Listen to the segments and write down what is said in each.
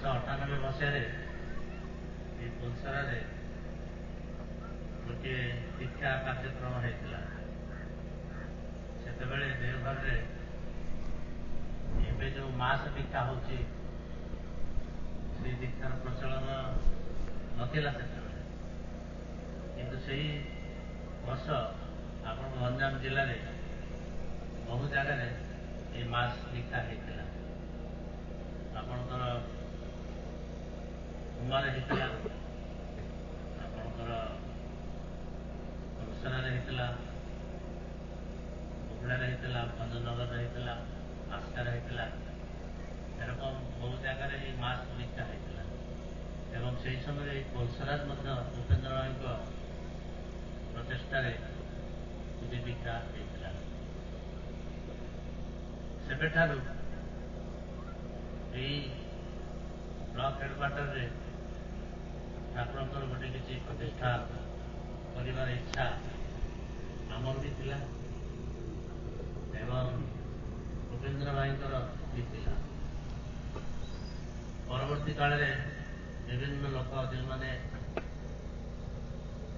1998 ମସିହାରେ ଏଇ ପୋଲସରାରେ ଗୋଟିଏ ଦୀକ୍ଷା କାର୍ଯ୍ୟକ୍ରମ ହେଇଥିଲା। ସେତେବେଳେ ଦେଓଘରରେ ଏବେ ଯେଉଁ ମାସ ଦୀକ୍ଷା ହେଉଛି ସେଇ ଦୀକ୍ଷାର ପ୍ରଚଳନ ନଥିଲା ସେତେବେଳେ, କିନ୍ତୁ ସେଇ ବର୍ଷ ଆପଣଙ୍କ ଗଞ୍ଜାମ ଜିଲ୍ଲାରେ ବହୁ ଜାଗାରେ ଏଇ ମାସ ଦୀକ୍ଷା ହେଇଥିଲା। ଆପଣଙ୍କର ଉମାରେ ହେଇଥିଲା, ଆପଣଙ୍କର ପଲସରାରେ ହେଇଥିଲା, ବୁଗୁଡ଼ାରେ ହେଇଥିଲା, ଭଞ୍ଜନଗରରେ ହେଇଥିଲା, ଆସ୍କାରେ ହେଇଥିଲା, ଏରକମ ବହୁ ଜାଗାରେ ଏଇ ମାସ ଦୀକ୍ଷା ହେଇଥିଲା। ଏବଂ ସେହି ସମୟରେ ଏଇ ପଲସରାରେ ମଧ୍ୟ ଉପେନ୍ଦ୍ର ଭାଇଙ୍କ ପ୍ରଚେଷ୍ଟାରେ ଗୋଟିଏ ଦୀକ୍ଷା ହେଇଥିଲା। ସେବେଠାରୁ ଏଇ ବ୍ଲକ ହେଡ଼କ୍ୱାର୍ଟରରେ ଠାକୁରଙ୍କର ଗୋଟେ କିଛି ପ୍ରତିଷ୍ଠା କରିବାର ଇଚ୍ଛା ଆମର ବି ଥିଲା ଏବଂ ଉପେନ୍ଦ୍ର ଭାଇଙ୍କର ବି ଥିଲା। ପରବର୍ତ୍ତୀ କାଳରେ ବିଭିନ୍ନ ଲୋକ ଯେଉଁମାନେ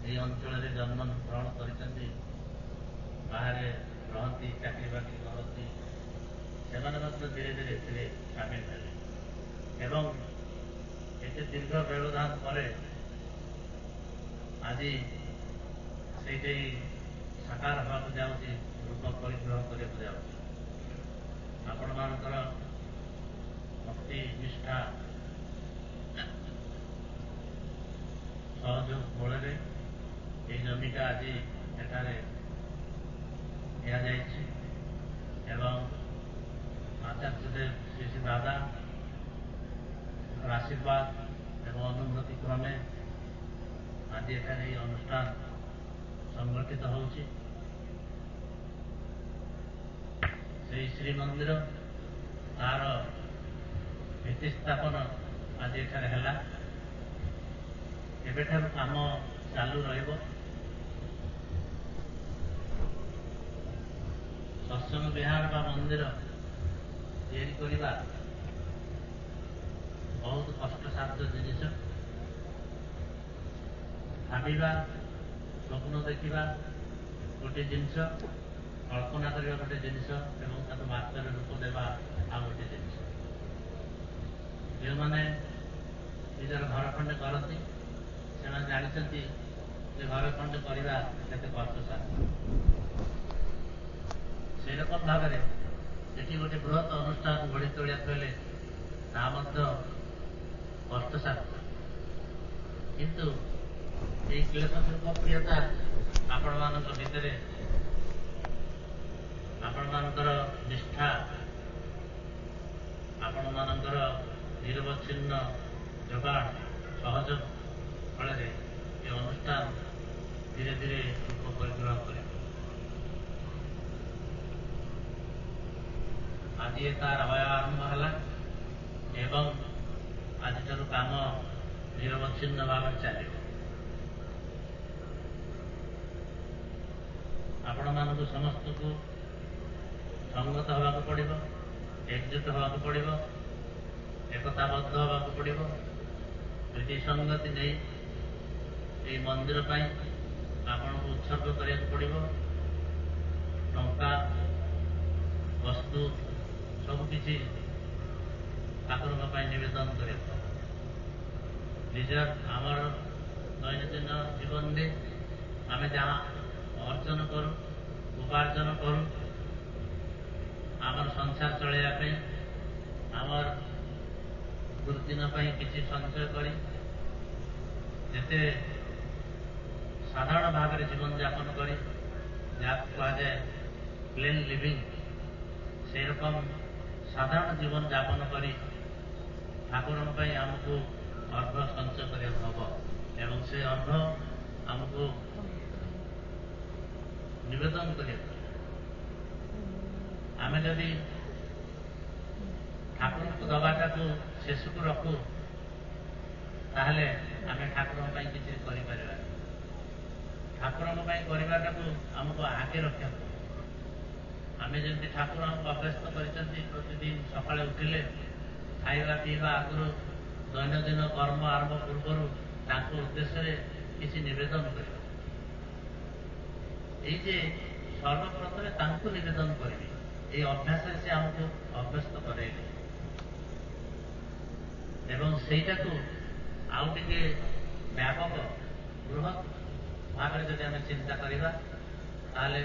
ଏହି ଅଞ୍ଚଳରେ ଜନ୍ମ ଗ୍ରହଣ କରିଛନ୍ତି, ବାହାରେ ରହନ୍ତି, ଚାକିରି ବାକିରି କରନ୍ତି, ସେମାନେ ମଧ୍ୟ ଧୀରେ ଧୀରେ ଏଥିରେ ସାମିଲ ହେଲେ ଏବଂ ଏତେ ଦୀର୍ଘ ବ୍ୟବଧାନ ପରେ ଆଜି ସେଇଠି ସାକାର ହେବାକୁ ଯାଉଛି, ରୂପ ପରିଗ୍ରହ କରିବାକୁ ଯାଉଛି। ଆପଣମାନଙ୍କର ଭକ୍ତି ନିଷ୍ଠା ସହଯୋଗ ବଳରେ ଏଇ ଜମିଟା ଆଜି ଏଠାରେ ଦିଆଯାଇଛି ଏବଂ ଆଚାର୍ଯ୍ୟଦେବ ଶ୍ରୀ ଶ୍ରୀ ଦାଦା ଆଶୀର୍ବାଦ ଏବଂ ଅନୁମତି କ୍ରମେ ଆଜି ଏଠାରେ ଏହି ଅନୁଷ୍ଠାନ ସଂଗଠିତ ହେଉଛି। ସେଇ ଶ୍ରୀମନ୍ଦିର ତାର ଭିତ୍ତି ସ୍ଥାପନ ଆଜି ଏଠାରେ ହେଲା। ଏବେଠାରୁ କାମ ଚାଲୁ ରହିବ। ସତ୍ସଙ୍ଗ ବିହାର ବା ମନ୍ଦିର ତିଆରି କରିବା ବହୁତ କଷ୍ଟସାଧ୍ୟ ଜିନିଷ। ଭାବିବା, ସ୍ୱପ୍ନ ଦେଖିବା ଗୋଟେ ଜିନିଷ, କଳ୍ପନା କରିବା ଗୋଟେ ଜିନିଷ ଏବଂ ତାକୁ ବାସ୍ତବରେ ରୂପ ଦେବା ଆଉ ଗୋଟେ ଜିନିଷ। ଯେଉଁମାନେ ନିଜର ଘର ଖଣ୍ଡେ କରନ୍ତି ସେମାନେ ଜାଣିଛନ୍ତି ଯେ ଘର ଖଣ୍ଡେ କରିବା କେତେ କଷ୍ଟସାଧ୍ୟ। ସେରକମ ଭାବରେ ଏଠି ଗୋଟେ ବୃହତ ଅନୁଷ୍ଠାନ ଗଢ଼ି ତୋଳିବାକୁ ହେଲେ ତାହା ମଧ୍ୟ କଷ୍ଟସାଧ୍ୟ। କିନ୍ତୁ ଏଇ କ୍ଲେଶ ସୁଖ ପ୍ରିୟତା ଆପଣମାନଙ୍କ ଭିତରେ, ଆପଣମାନଙ୍କର ନିଷ୍ଠା, ଆପଣମାନଙ୍କର ନିରବଚ୍ଛିନ୍ନ ଯୋଗାଣ ସହଯୋଗ ଫଳରେ ଏ ଅନୁଷ୍ଠାନ ଧୀରେ ଧୀରେ ରୂପ ପରିଗ୍ରହ କରିବ। ଆଜି ତାର ଆରମ୍ଭ ହେଲା ଏବଂ ଆଜିଠାରୁ କାମ ନିରବଚ୍ଛିନ୍ନ ଭାବରେ ଚାଲିବ। ଆପଣମାନଙ୍କୁ ସମସ୍ତଙ୍କୁ ସଙ୍ଗତ ହେବାକୁ ପଡ଼ିବ, ଏକଜୁଟ ହେବାକୁ ପଡ଼ିବ, ଏକତାବଦ୍ଧ ହେବାକୁ ପଡ଼ିବ। ପ୍ରୀତି ସଙ୍ଗତି ନେଇ ଏଇ ମନ୍ଦିର ପାଇଁ ଆପଣଙ୍କୁ ଉତ୍ସର୍ଗ କରିବାକୁ ପଡ଼ିବ। ଟଙ୍କା, ବସ୍ତୁ ସବୁକିଛି ଠାକୁରଙ୍କ ପାଇଁ ନିବେଦନ କରିବାକୁ ପଡ଼ିବ। ନିଜର ଆମର ଦୈନନ୍ଦିନ ଜୀବନରେ ଆମେ ଯାହା ଅର୍ଜନ କରୁ, ଉପାର୍ଜନ କରୁ, ଆମର ସଂସାର ଚଳାଇବା ପାଇଁ, ଆମର ଦୁର୍ଦିନ ପାଇଁ କିଛି ସଞ୍ଚୟ କରି ଯେତେ ସାଧାରଣ ଭାବରେ ଜୀବନଯାପନ କରି, ଯାହାକୁ କୁହାଯାଏ ପ୍ଲେନ୍ ଲିଭିଂ, ସେରକମ ସାଧାରଣ ଜୀବନଯାପନ କରି ଠାକୁରଙ୍କ ପାଇଁ ଆମକୁ ଅର୍ଘ ସଞ୍ଚୟ କରିବାକୁ ହେବ ଏବଂ ସେ ଅର୍ଘ ଆମକୁ ନିବେଦନ କରିବାକୁ। ଆମେ ଯଦି ଠାକୁରଙ୍କୁ ଦବାଟାକୁ ଶେଷକୁ ରଖୁ, ତାହେଲେ ଆମେ ଠାକୁରଙ୍କ ପାଇଁ କିଛି କରିପାରିବାନି। ଠାକୁରଙ୍କ ପାଇଁ କରିବାଟାକୁ ଆମକୁ ଆଗେ ରଖିବାକୁ ପଡ଼ିବ। ଆମେ ଯେମିତି ଠାକୁର ଆମକୁ ଅଭ୍ୟସ୍ତ କରିଛନ୍ତି, ପ୍ରତିଦିନ ସକାଳେ ଉଠିଲେ ଖାଇବା ପିଇବା ଆଗରୁ ଦୈନନ୍ଦିନ କର୍ମ ଆରମ୍ଭ ପୂର୍ବରୁ ତାଙ୍କ ଉଦ୍ଦେଶ୍ୟରେ କିଛି ନିବେଦନ କରିବା। ଏଇ ଯେ ସର୍ବପ୍ରଥମେ ତାଙ୍କୁ ନିବେଦନ କରିବି, ଏଇ ଅଭ୍ୟାସରେ ସେ ଆମକୁ ଅଭ୍ୟସ୍ତ କରାଇଲେ ଏବଂ ସେଇଟାକୁ ଆଉ ଟିକେ ବ୍ୟାପକ ବୃହତ୍ ଭାବରେ ଯଦି ଆମେ ଚିନ୍ତା କରିବା, ତାହେଲେ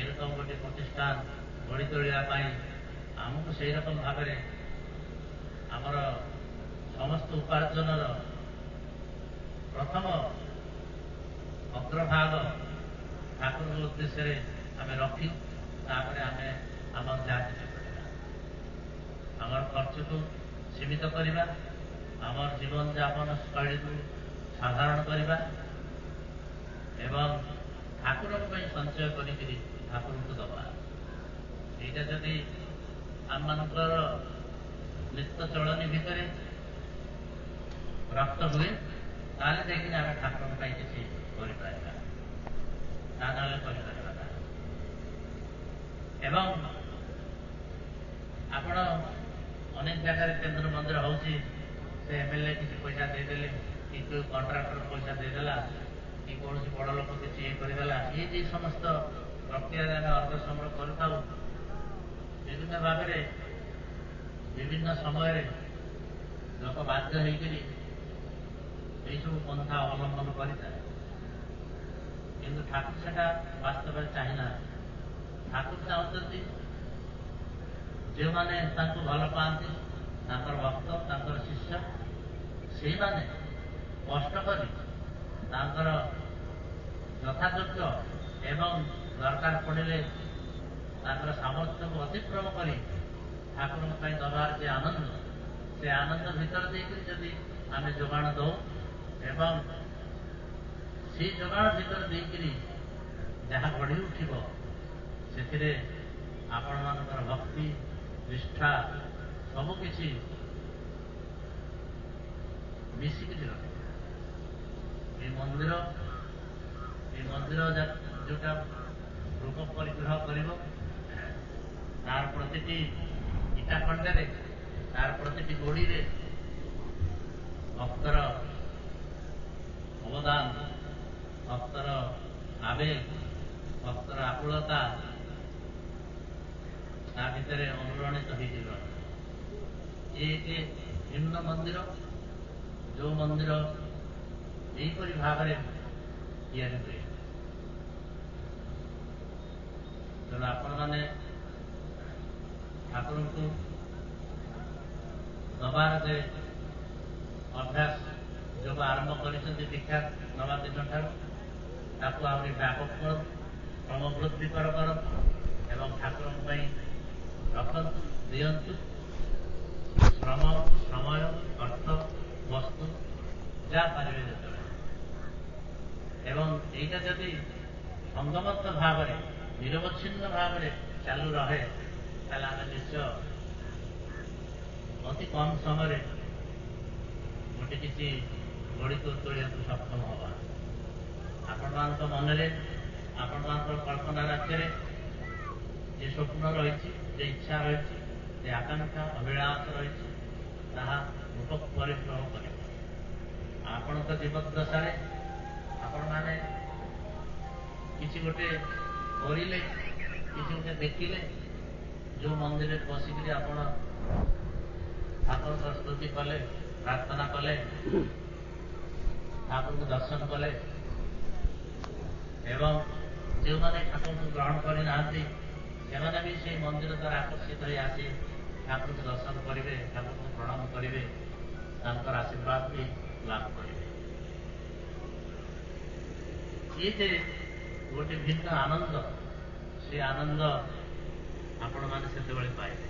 ଏରକମ ଗୋଟେ ପ୍ରତିଷ୍ଠାନ ଗଢ଼ି ତୋଳିବା ପାଇଁ ଆମକୁ ସେଇ ରକମ ଭାବରେ ଆମର ସମସ୍ତ ଉପାର୍ଜନର ପ୍ରଥମ ଅଗ୍ରଭାଗ ଠାକୁରଙ୍କ ଉଦ୍ଦେଶ୍ୟରେ ଆମେ ରଖି ତାପରେ ଆମେ ଆମର ଯାହା କିଛି କରିବା, ଆମର ଖର୍ଚ୍ଚକୁ ସୀମିତ କରିବା, ଆମର ଜୀବନଯାପନ ଶୈଳୀକୁ ସାଧାରଣ କରିବା ଏବଂ ଠାକୁରଙ୍କ ପାଇଁ ସଞ୍ଚୟ କରିକିରି ଠାକୁରଙ୍କୁ ଦବା। ଏଇଟା ଯଦି ଆମମାନଙ୍କର ନିତ୍ୟ ଚଳନୀ ଭିତରେ ପ୍ରାପ୍ତ ହୁଏ, ତାହେଲେ ଯାଇକିରି ଆମେ ଠାକୁରଙ୍କ ପାଇଁ କିଛି କରିପାରିବା, ତା ନହେଲେ କରିପାରିବା ନା। ଏବଂ ଆପଣ ଅନେକ ଜାଗାରେ କେନ୍ଦ୍ର ମନ୍ଦିର ହଉଛି, ସେ ଏମଏଲଏ କିଛି ପଇସା ଦେଇଦେଲେ କି କେଉଁ କଣ୍ଟ୍ରାକ୍ଟର ପଇସା ଦେଇଦେଲା କି କୌଣସି ବଡ଼ ଲୋକ କିଛି ଇଏ କରିଦେଲା, ଇଏ ଯେ ସମସ୍ତ ପ୍ରକ୍ରିୟାରେ ଆମେ ଅର୍ଥ ସଂଗ୍ରହ କରିଥାଉ, ବିଭିନ୍ନ ଭାବରେ ବିଭିନ୍ନ ସମୟରେ ଲୋକ ବାଧ୍ୟ ହେଇକରି ଏଇସବୁ ପନ୍ଥା ଅବଲମ୍ବନ କରିଥାଏ। କିନ୍ତୁ ଠାକୁର ସେଟା ବାସ୍ତବରେ ଚାହିଁନାହାନ୍ତି। ଠାକୁର ଚାହୁଁଛନ୍ତି ଯେଉଁମାନେ ତାଙ୍କୁ ଭଲ ପାଆନ୍ତି, ତାଙ୍କର ଭକ୍ତ, ତାଙ୍କର ଶିଷ୍ୟ, ସେଇମାନେ କଷ୍ଟ କରି ତାଙ୍କର ଯଥାଯୋଗ୍ୟ ଏବଂ ଦରକାର ପଡ଼ିଲେ ତାଙ୍କର ସାମର୍ଥ୍ୟକୁ ଅତିକ୍ରମ କରି ଠାକୁରଙ୍କ ପାଇଁ ଦେବାର ଯେ ଆନନ୍ଦ, ସେ ଆନନ୍ଦ ଭିତରେ ଦେଇକରି ଯଦି ଆମେ ଯୋଗାଣ ଦଉ ଏବଂ ସେଇ ଯୋଗାଣ ଭିତରେ ଦେଇକରି ଯାହା ଗଢ଼ି ଉଠିବ, ସେଥିରେ ଆପଣମାନଙ୍କର ଭକ୍ତି, ନିଷ୍ଠା ସବୁକିଛି ମିଶିକିରି ରହିବ। ଏ ମନ୍ଦିର ଯୋଉଟା ରୂପ ପରିଗ୍ରହ କରିବ, ତାର ପ୍ରତିଟି ଇଟା ଖଣ୍ଡରେ, ତାର ପ୍ରତିଟି ଗୋଡ଼ିରେ ଭକ୍ତର ଅବଦାନ, ଭକ୍ତର ଆବେଗ, ଭକ୍ତର ଆକୁଳତା ତା ଭିତରେ ଅନୁରଣିତ ହେଇଯିବ। ଇଏ ଭିନ୍ନ ମନ୍ଦିର, ଯୋଉ ମନ୍ଦିର ଏହିପରି ଭାବରେ ତିଆରି ହୁଏ। ତେଣୁ ଆପଣମାନେ ଠାକୁରଙ୍କୁ ଦବାର ଯେ ଅଭ୍ୟାସ ଯୋଗ ଆରମ୍ଭ କରିଛନ୍ତି ଦୀକ୍ଷା ନେବା ଦିନଠାରୁ, ତାକୁ ଆହୁରି ବ୍ୟାପକ କରନ୍ତୁ, କ୍ରମବୃଦ୍ଧିକର କରନ୍ତୁ ଏବଂ ଠାକୁରଙ୍କ ପାଇଁ ରଖନ୍ତୁ, ଦିଅନ୍ତୁ। ଶ୍ରମ, ସମୟ, ଅର୍ଥ, ବସ୍ତୁ ଯାହା ପାରିବେ ଯେତେବେଳେ। ଏବଂ ଏଇଟା ଯଦି ସଙ୍ଗବଦ୍ଧ ଭାବରେ, ନିରବଚ୍ଛିନ୍ନ ଭାବରେ ଚାଲୁ ରହେ, ତାହେଲେ ଆମେ ନିଶ୍ଚୟ ଅତି କମ୍ ସମୟରେ ଗୋଟେ କିଛି ଗଢ଼ି ତୋଳିବାକୁ ସକ୍ଷମ ହେବା। ଆପଣମାନଙ୍କ ମନରେ, ଆପଣମାନଙ୍କର କଳ୍ପନା ରାଜ୍ୟରେ ଯେ ସ୍ୱପ୍ନ ରହିଛି, ଯେ ଇଚ୍ଛା ରହିଛି, ଯେ ଆକାଂକ୍ଷା, ଅଭିଳାଷ ରହିଛି, ତାହା ରୂପ ପରିଗ୍ରହ କରିବ। ଆପଣଙ୍କ ଜୀବଦ୍ଦଶାରେ ଆପଣମାନେ କିଛି ଗୋଟେ କରିଲେ, କିଛି ଗୋଟେ ଦେଖିଲେ, ଯୋଉ ମନ୍ଦିରରେ ବସିକିରି ଆପଣ ଠାକୁରଙ୍କର ସ୍ତୁତି କଲେ, ପ୍ରାର୍ଥନା କଲେ, ଠାକୁରଙ୍କୁ ଦର୍ଶନ କଲେ, ଏବଂ ଯେଉଁମାନେ ଠାକୁରଙ୍କୁ ଗ୍ରହଣ କରିନାହାନ୍ତି ସେମାନେ ବି ସେଇ ମନ୍ଦିର ଦ୍ୱାରା ଆକର୍ଷିତ ହୋଇ ଆସି ଠାକୁରଙ୍କୁ ଦର୍ଶନ କରିବେ, ଠାକୁରଙ୍କୁ ପ୍ରଣାମ କରିବେ, ତାଙ୍କର ଆଶୀର୍ବାଦ ବି ଲାଭ କରିବେ। ଇଏ ଯେ ଗୋଟେ ଭିନ୍ନ ଆନନ୍ଦ, ସେ ଆନନ୍ଦ ଆପଣମାନେ ସେତେବେଳେ ପାଇବେ।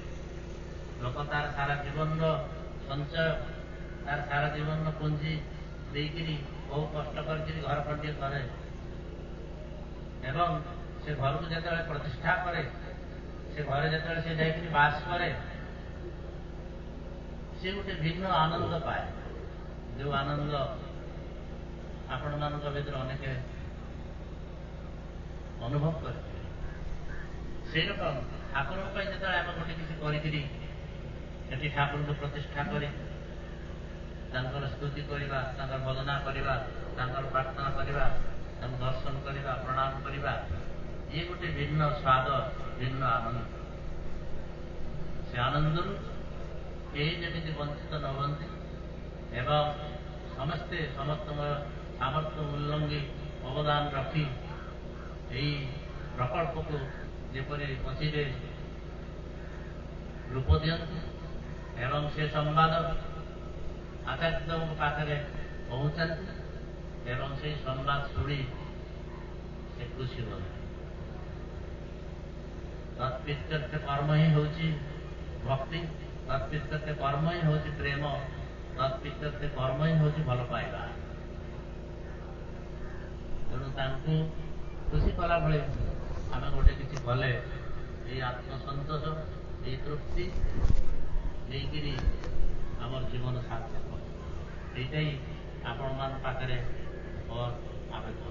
ଲୋକ ତାର ସାରା ଜୀବନର ସଞ୍ଚୟ, ତାର ସାରା ଜୀବନର ପୁଞ୍ଜି ଦେଇକିରି ବହୁ କଷ୍ଟ କରିକିରି ଘର ଖଣ୍ଡିଏ କରେ ଏବଂ ସେ ଘରକୁ ଯେତେବେଳେ ପ୍ରତିଷ୍ଠା କରେ, ସେ ଘରେ ଯେତେବେଳେ ସେ ଯାଇକିରି ବାସ କରେ, ସେ ଗୋଟେ ଭିନ୍ନ ଆନନ୍ଦ ପାଏ, ଯୋଉ ଆନନ୍ଦ ଆପଣମାନଙ୍କ ଭିତରେ ଅନେକ ଅନୁଭବ କରିଥିବେ। ସେଇରକମ ଠାକୁରଙ୍କ ପାଇଁ ଯେତେବେଳେ ଆମେ ଗୋଟେ କିଛି କରିକିରି ସେଠି ଠାକୁରଙ୍କୁ ପ୍ରତିଷ୍ଠା କରି ତାଙ୍କର ସ୍ତୁତି କରିବା, ତାଙ୍କର ବନ୍ଦନା କରିବା, ତାଙ୍କର ପ୍ରାର୍ଥନା କରିବା, ତାଙ୍କୁ ଦର୍ଶନ କରିବା, ପ୍ରଣାମ କରିବା, ଇଏ ଗୋଟେ ଭିନ୍ନ ସ୍ୱାଦ, ଭିନ୍ନ ଆନନ୍ଦ। ସେ ଆନନ୍ଦରୁ କେହି ଯେମିତି ବଞ୍ଚିତ ନ ହୁଅନ୍ତି ଏବଂ ସମସ୍ତେ ସମସ୍ତଙ୍କର ସାମର୍ଥ୍ୟ ଉଲ୍ଲଙ୍ଘି ଅବଦାନ ରଖି ଏହି ପ୍ରକଳ୍ପକୁ ଯେପରି ଅଚିରେ ରୂପ ଦିଅନ୍ତି ଏବଂ ସେ ସମ୍ବାଦ ଆଚାର୍ଯ୍ୟଙ୍କ ପାଖରେ ପହଞ୍ଚାନ୍ତି ଏବଂ ସେଇ ସମ୍ବାଦ ଶୁଣି ସେ ଖୁସି ହୁଅନ୍ତି। ତତ୍ପ୍ରୀତ୍ୟର୍ଥେ କର୍ମ ହିଁ ହେଉଛି ଭକ୍ତି, ତତ୍ପ୍ରୀତ୍ୟର୍ଥେ କର୍ମ ହିଁ ହେଉଛି ପ୍ରେମ, ତତ୍ପ୍ରୀତ୍ୟର୍ଥେ କର୍ମ ହିଁ ହେଉଛି ଭଲ ପାଇବା। ତେଣୁ ତାଙ୍କୁ ଖୁସି କଲା ଭଳି ଆମେ ଗୋଟେ କିଛି କଲେ ଏଇ ଆତ୍ମସନ୍ତୋଷ, ଏଇ ତୃପ୍ତି ନେଇକିରି ଆମର ଜୀବନ ସାର୍ଥକ। ଏଇଟାই ଆପଣମାନଙ୍କ ପାଖରେ ମୋର ଆବେଦନ।